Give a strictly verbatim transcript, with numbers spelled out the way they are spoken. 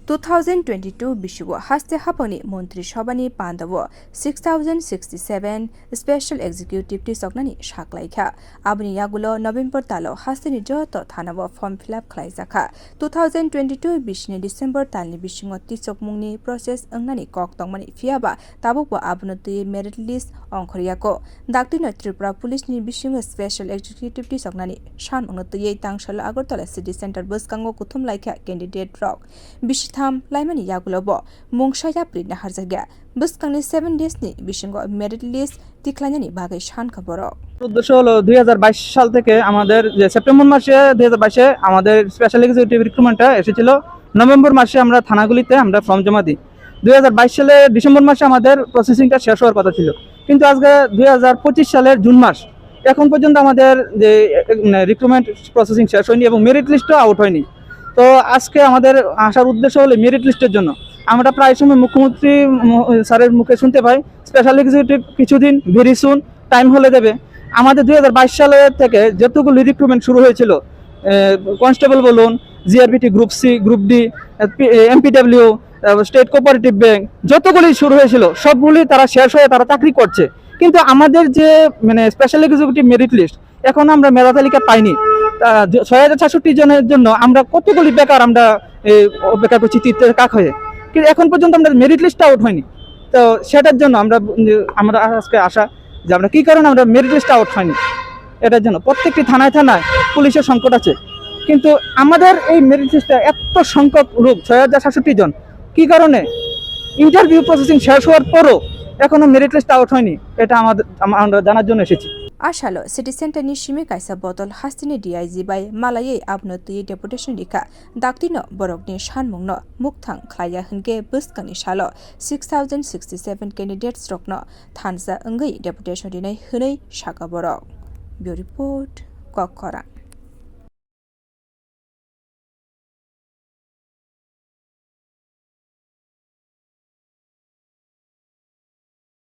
Two thousand twenty-two bisingo haste haphangni Montri Sabhani pandao six thousand sixty-seven Special Executive tisoknani saklaikha. Aboni yagulo November talo hasteni joto thanao form fill up khlaijakha. Two thousand twenty-two bisini December talni bisingo tisokmungni process wngnani kok tongmani, phiyaba tabukbo abono twiwi merit list ongkhoryaku. Daktino Tripura Police ni bisingo Special Executive tisoknani samungno twiwi tangsalo Agartala City Center bwskango kuthum laikha candidate rok. Bisitham laimani yagulobo mungsa yapri naharjakya. Bwskangni seven days ni bisingo merit list tikhlainani bagwi sankha borok. উদ্দেশ্য হলো দুই হাজার বাইশ সাল থেকে আমাদের, যে সেপ্টেম্বর মাসে দুই হাজার বাইশে আমাদের স্পেশাল এক্সিকিউটিভ রিক্রুটমেন্টটা এসেছিল, নভেম্বর মাসে আমরা থানাগুলিতে আমরা ফর্ম জমা দিই। দুই হাজার বাইশ সালে ডিসেম্বর মাসে আমাদের প্রসেসিংটা শেষ হওয়ার কথা ছিল, কিন্তু আজকে দুই হাজার পঁচিশ সালের জুন মাস, এখন পর্যন্ত আমাদের যে, এ, মানে, রিক্রুটমেন্ট প্রসেসিং শেষ হয়নি এবং মেরিট লিস্টও আউট হয়নি। তো আজকে আমাদের আসার উদ্দেশ্য হলো মেরিট লিস্টের জন্য। আমরা প্রায় সময় মুখ্যমন্ত্রী ম-, স্যারের মুখে শুনতে পাই, স্পেশাল এক্সিকিউটিভ কিছুদিন, ভেরি সুন, টাইম হলে দেবে। আমাদের দুই হাজার বাইশ সালের থেকে যতগুলি রিক্রুটমেন্ট শুরু হয়েছিল, এ, কনস্টেবল বলুন, জিআরপিটি গ্রুপ সি, গ্রুপ ডি, এ, পি-, এ, এমপিডব্লিউ, তারপর স্টেট কোঅপারেটিভ ব্যাংক, যতগুলি শুরু হয়েছিল, সবগুলি তারা শেষ হয়ে তারা চাকরি করছে। কিন্তু আমাদের যে, মানে, স্পেশাল এক্সিকিউটিভ মেরিট লিস্ট, এখন আমরা মেধা তালিকা পাইনি। তা, জ-, ছয় হাজার সাতষট্টি জনের জন্য আমরা কতগুলি বেকার, আমরা এই বেকার করছি তীর্থের কাক হয়ে, কিন্তু এখন পর্যন্ত আমরা মেরিট লিস্ট আউট হয়নি। তো সেটার জন্য আমরা, আমরা আজকে আশা যে আমরা কি কারণে আমরা মেরিট লিস্ট আউট হয়নি, এটার জন্য প্রত্যেকটি থানায় থানায় পুলিশের সংকট আছে, কিন্তু আমাদের এই মেরিট লিস্টে এত সংখ্যক লোক, ছয় হাজার সাতষট্টি জন, কি কারণে ইন্টারভিউ প্রসেসিং শেষ হওয়ার পরও এখনো মেরিট লিস্ট আউট হয়নি, এটা আমাদের, আম-, আমরা জানার জন্য এসেছি। Asalo City Center ni simi kaisa botol hasteni D I G bai malaiwi abono twiwi deputation rikha. Daktino borokni sanmungno mukthang khlaiya hinkhe bwskangni salo six thousand sixty-seven candidates rokno thansa wngwi deputation rinai hwnwi sakha borok. Bureau Report, Kokkhorang.